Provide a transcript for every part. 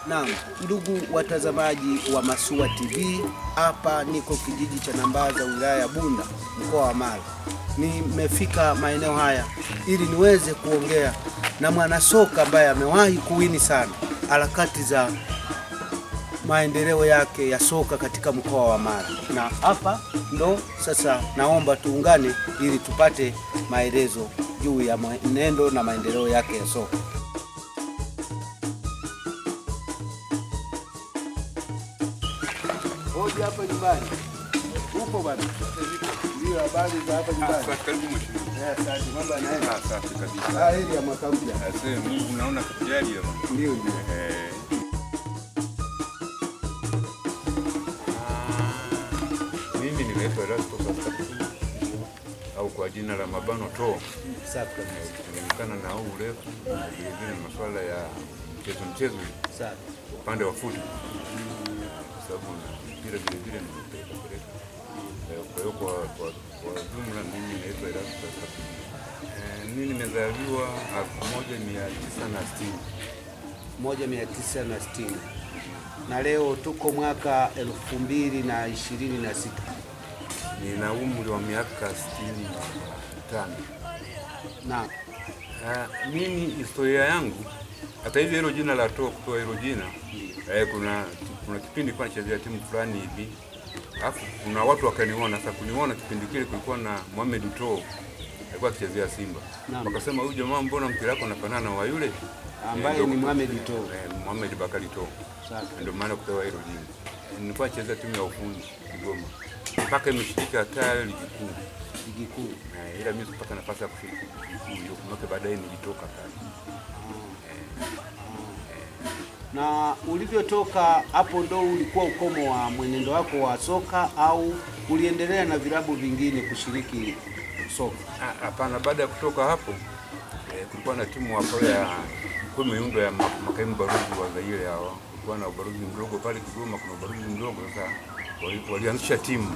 Naam, ndugu watazamaji wa Masuwa TV, hapa niko kijiji cha Nambaza, wilaya ya Bunda, mkoa wa Mara. Nimefika maeneo haya ili niweze kuongea na mwanasoka ambaye amewahi kuwini sana harakati za maendeleo yake ya soka katika mkoa wa Mara, na hapa ndo sasa naomba tuungane ili tupate maelezo juu ya mwenendo na maendeleo yake ya soka. Hoja hapa nyumbani. Upo bwana? Ndio, habari za hapa nyumbani. Karibu mheshimiwa. Eh, asante. Mambo yanaenda? Safi kabisa. Ah, heri ya mwaka mpya. Asante Mungu, naona kujalia bwana. Ndio, ndio. Mimi ninaitwa Erasto Pascal au kwa jina la mabano To. Safi kabisa. Kulingana na huu urefu na vile vile masuala ya mchezo mchezo Safi. upande wa futi, kwa sababu na mpira vile vile nimepeleka peleka. Kwa hiyo kwa jumla mimi naitwa Erasto Pascal. Mimi nimezaliwa 1960. 1960 na leo tuko mwaka 2026. Nina umri wa miaka 65. Na Mimi historia yangu, hata hivyo hilo jina la To, kutoa hilo jina kuna kipindi nilikuwa nachezea timu fulani hivi, alafu kuna watu wakaniona. Sasa kuniona kipindi kile kulikuwa na Mohamed To alikuwa akichezea Simba, wakasema huyu jamaa mbona mpira wako unafanana na wa yule ambaye ni Mohamed To. Mohamed Bakari To. Ndio maana kupewa hilo jina. Nilikuwa nachezea timu ya ufundi Kigoma mpaka imeshiriki hata ligi kuu. Ligi kuu. Ila mimi sikupata nafasi ya kushiriki ligi kuu hiyo, maana baadaye nilitoka pale. Na ulivyotoka hapo ndo ulikuwa ukomo wa mwenendo wako wa soka au uliendelea na vilabu vingine kushiriki soka? Hapana, baada ya kutoka hapo kulikuwa na timu hapo ya kwa miundo ya makaimu balozi wa Zaire hawa. Kulikuwa na ubalozi mdogo pale Kigoma, kuna ubalozi mdogo. Sasa walianzisha timu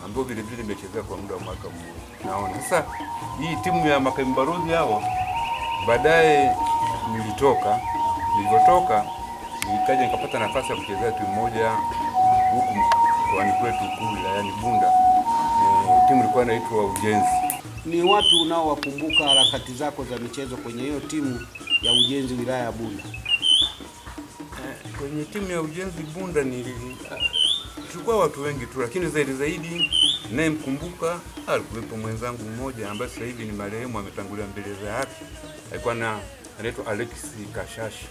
ambayo vile vile imechezea kwa muda wa mwaka mmoja. Naona sasa hii timu ya makaimu balozi hawa, baadaye nilitoka. Nilivyotoka nikaja nikapata nafasi ya kuchezea timu moja huku mkoani kwetu kuu wilayani Bunda. Timu ilikuwa inaitwa Ujenzi. Ni wapi unaowakumbuka harakati zako za michezo kwenye hiyo timu ya Ujenzi wilaya ya Bunda? Kwenye timu ya Ujenzi Bunda tulikuwa watu wengi tu, lakini zaidi zaidi ninayemkumbuka alikuwepo mwenzangu mmoja ambaye sasa hivi ni marehemu, ametangulia mbele za haki. Alikuwa anaitwa Alex Kashashi,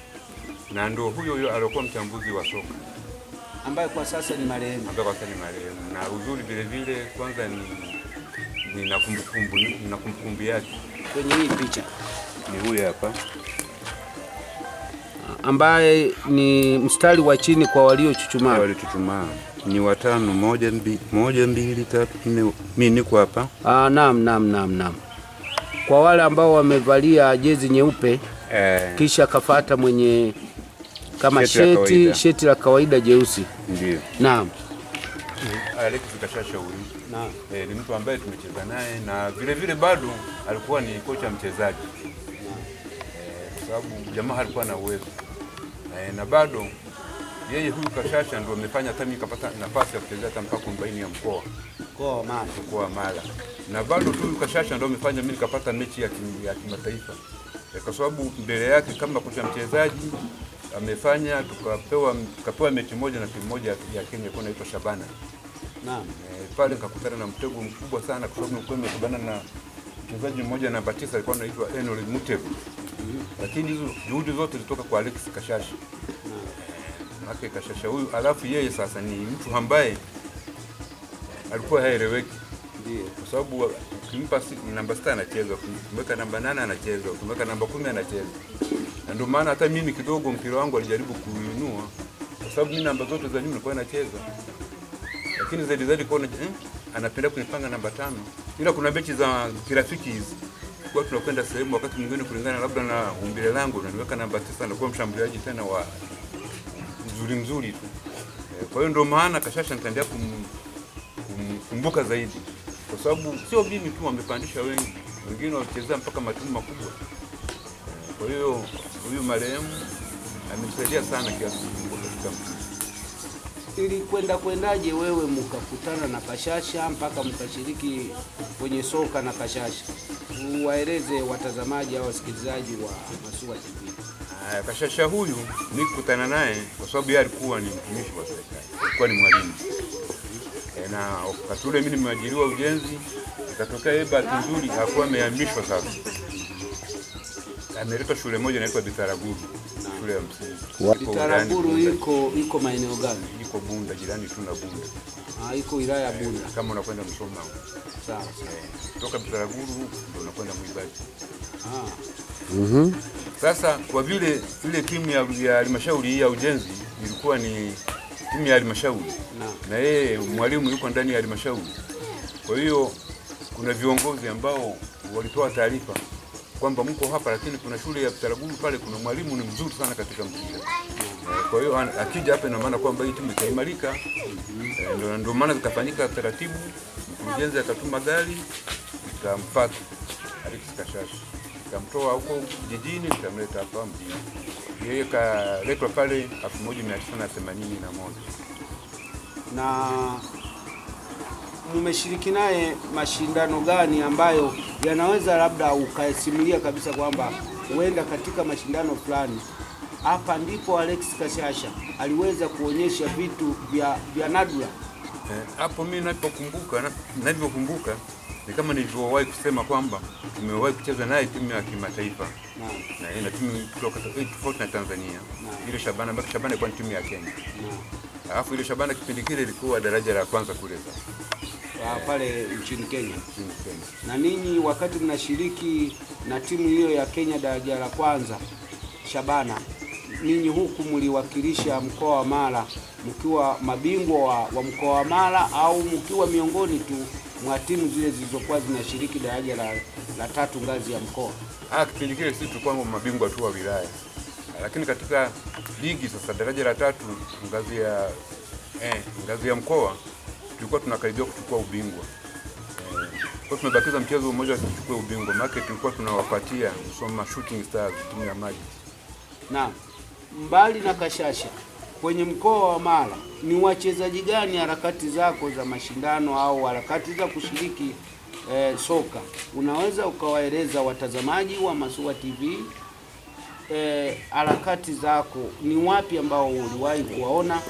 na ndio huyo huyo alikuwa mchambuzi wa soka ambaye kwa sasa ni marehemu. Ambaye kwa sasa ni marehemu. Na uzuri vile vile kwanza ni na kumbukumbu yake kwenye hii picha ni huyu hapa ambaye ni mstari wa chini kwa waliochuchumaa. Waliochuchumaa ni watano, moja, mbili, tatu, nne. Mimi niko hapa. Naam, naam, naam, naam. Kwa wale ambao wamevalia jezi nyeupe kisha kafuata mwenye kama sheti la kawaida jeusi. Ndio. Naam. Alex Kashasha huyu. Naam. Ni mtu ambaye tumecheza naye na vile vile bado alikuwa ni kocha mchezaji. Kwa sababu jamaa alikuwa na uwezo. Na bado yeye huyu Kashasha ndio amefanya hata mimi nikapata nafasi ya kuchezea hata mpaka kombaini ya mkoa. Mkoa wa Mara. Mkoa wa Mara. Na bado huyu Kashasha ndio amefanya mimi nikapata mechi ya kimataifa. Kwa sababu mbele yake kama kocha mchezaji amefanya tukapewa mechi moja na timu moja ya Kenya ilikuwa inaitwa Shabana. Naam. Pale nikakutana na mtego mkubwa sana kwa sababu nilikuwa nimekubana na mchezaji mmoja namba 9 alikuwa anaitwa Enol Mutego. Lakini hizo juhudi zote zilitoka kwa Alex Kashasha. Maana Kashasha huyu, alafu yeye sasa ni mtu ambaye alikuwa haeleweki. Ndio. Kwa sababu ukimpa namba 6 anacheza, ukimweka namba 8 anacheza, ukimweka namba 10 anacheza. Na ndio maana hata mimi kidogo mpira wangu alijaribu kuinua kwa sababu mimi namba zote za nyuma nilikuwa nacheza. Lakini zaidi zaidi kwa anapenda kunipanga namba 5. Ila kuna mechi za kirafiki hizi. Kwa tunakwenda sehemu wakati mwingine kulingana labda na umbile langu naniweka namba 9 na kuwa mshambuliaji tena wa mzuri mzuri tu. Kwa hiyo ndio maana Kashasha nitaendelea kumkumbuka zaidi. Kwa sababu sio mimi tu, wamepandisha wengi. Wengine walichezea mpaka matimu makubwa. Kwa hiyo huyu marehemu Amenisaidia sana kiasi kikubwa katika mpira. Ili kwenda kwendaje wewe mkakutana na Kashasha mpaka mkashiriki kwenye soka na Kashasha? Waeleze watazamaji au wasikilizaji wa Masuwa TV. Haya, Kashasha huyu nikutana naye kwa sababu yeye alikuwa ni mtumishi wa serikali, alikuwa ni mwalimu. Na wakati ule mimi nimeajiriwa ujenzi, ikatokea yeye bahati nzuri hakuwa amehamishwa sasa. Ameletwa shule moja inaitwa Bitaraguru, shule ya msingi. Iko wilayani Bitaraguru Bunda. iko maeneo gani? Iko Bunda, jirani tu na Bunda. Iko wilaya ya Bunda. Kama unakwenda Msoma. Sawa sawa. Kutoka Bitaraguru ndio unakwenda Mwibati. Sasa kwa vile ile timu ya halmashauri hii ya ujenzi ilikuwa ni timu ya halmashauri na yeye mwalimu yuko ndani ya halmashauri, kwa hiyo kuna viongozi ambao walitoa taarifa kwamba mko hapa, lakini kuna shule ya Bitaraguru pale, kuna mwalimu ni mzuri sana katika mpira. Kwa hiyo akija hapa ina maana kwamba hii timu itaimarika. Ndio maana zikafanyika taratibu, mkurugenzi akatuma gari ikamfuata Alex Kashasha, ikamtoa huko jijini ikamleta hapa mjini. Yeye kaletwa pale 1981. Na mmeshiriki naye mashindano gani ambayo yanaweza labda ukasimulia kabisa kwamba huenda katika mashindano fulani hapa ndipo Alex Kashasha aliweza kuonyesha vitu vya nadra? Hapo mimi ninapokumbuka ni kama nilivyowahi kusema kwamba tumewahi kucheza naye timu ya kimataifa. Na ina timu kutoka tofauti na Tanzania. Ile Shabana, baki Shabana ilikuwa ni timu ya Kenya. Alafu ile Shabana kipindi kile ilikuwa daraja la kwanza kule sasa. Pale nchini Kenya. Nchini Kenya. Na ninyi wakati mnashiriki na timu hiyo ya Kenya daraja la kwanza Shabana, ninyi huku mliwakilisha mkoa wa Mara mkiwa mabingwa wa mkoa wa Mara au mkiwa miongoni tu mwa timu zile zilizokuwa zinashiriki daraja la tatu ngazi ya mkoa? Kipindi kile sisi tulikuwa mabingwa tu wa wilaya. Lakini katika ligi sasa daraja la tatu ngazi ya mkoa tulikuwa tunakaribia kuchukua ubingwa. Kwa tumebakiza mchezo mmoja tuchukue ubingwa, maana tulikuwa tunawapatia Msoma Shooting Stars timu ya maji. Na mbali na Kashasha, kwenye mkoa wa Mara ni wachezaji gani harakati zako za mashindano au harakati za kushiriki soka unaweza ukawaeleza watazamaji wa Masuwa TV harakati zako ni wapi ambao uliwahi kuwaona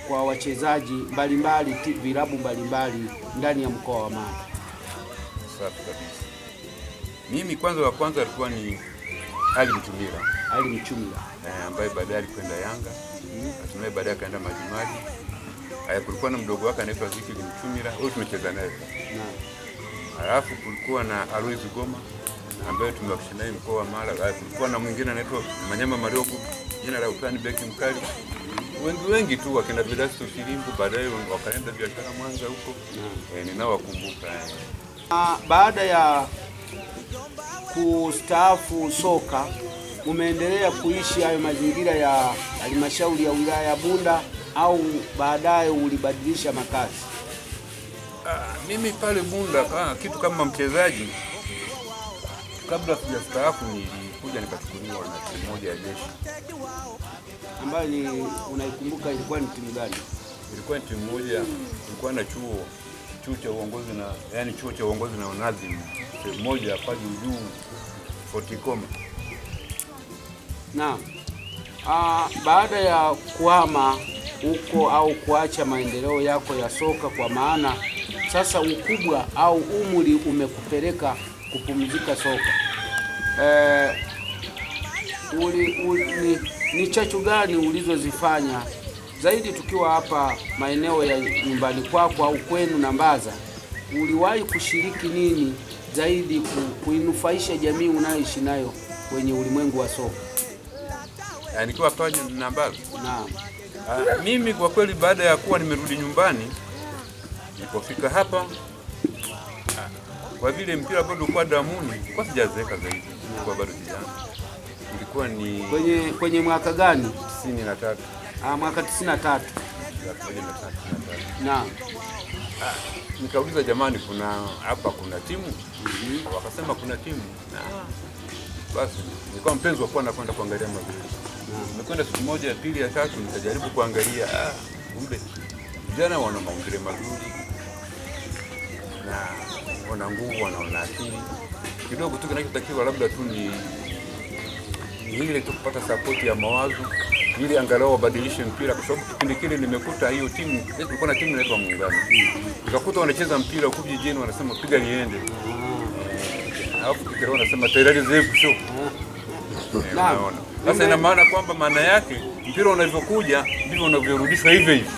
kwa wachezaji mbalimbali vilabu mbalimbali ndani ya mkoa wa Mara? Safi kabisa. Mimi kwanza wa kwanza alikuwa ni Ali Mchumira. Ali Mchumira. Ambaye baadaye alikwenda Yanga. Hatimaye baadaye akaenda Majimaji. Haya, kulikuwa na mdogo wake anaitwa Ziki Mchumira, huyu tumecheza naye. Alafu kulikuwa na Alois Goma ambaye tumewakisha naye mkoa wa Mara. Alafu kulikuwa na mwingine anaitwa Manyama Madogo, jina la utani beki mkali. Wengi wengi tu wakina Vedasto Shilimbo, baadaye wakaenda biashara Mwanza huko. Ninawakumbuka. Baada ya kustaafu soka umeendelea kuishi hayo mazingira ya halmashauri ya wilaya ya Bunda au baadaye ulibadilisha makazi? Mimi pale Bunda kitu kama mchezaji kabla sijastaafu nilikuja nikachukuliwa na timu moja ya jeshi. Ambayo ni unaikumbuka ilikuwa ni timu gani? Ilikuwa ni timu moja, ilikuwa na chuo cha uongozi na yani chuo cha uongozi na unadhimu. Timu moja pale juu Fortikoma. Naam. Baada ya kuhama huko au kuacha maendeleo yako ya soka, kwa maana sasa ukubwa au umri umekupeleka kupumzika soka, ni chachu gani ulizozifanya zaidi tukiwa hapa maeneo ya nyumbani kwako au kwenu Nambaza? Uliwahi kushiriki nini zaidi kuinufaisha jamii unayoishi nayo kwenye ulimwengu wa soka? Nikiwa pale Nambaza. Naam. Mimi kwa kweli baada ya kuwa nimerudi nyumbani nilipofika hapa, kwa vile mpira bado ulikuwa damuni, kwa sijazeeka zaidi, nilikuwa bado kijana. Ilikuwa ni kwenye mwaka gani? 93. Mwaka 93. 1993. Naam. Nikauliza jamani, kuna hapa kuna timu? Wakasema kuna timu. Basi nilikuwa mpenzi wa kuwa nakwenda kuangalia mazoezi. Nimekwenda siku moja, ya pili, ya tatu, nikajaribu kuangalia, kumbe vijana wana maumbile mazuri na wana nguvu, wana akili kidogo tu. Kinachotakiwa labda tu ni ile tu kupata sapoti ya mawazo ili angalau wabadilishe mpira, kwa sababu kipindi kile nimekuta hiyo timu, tulikuwa na timu inaitwa Muungano, nikakuta wanacheza mpira huku vijijini, wanasema piga liende, alafu kikirao wanasema tairali zefu sho. Unaona sasa, ina maana kwamba maana yake mpira unavyokuja ndivyo unavyorudishwa hivyo hivyo.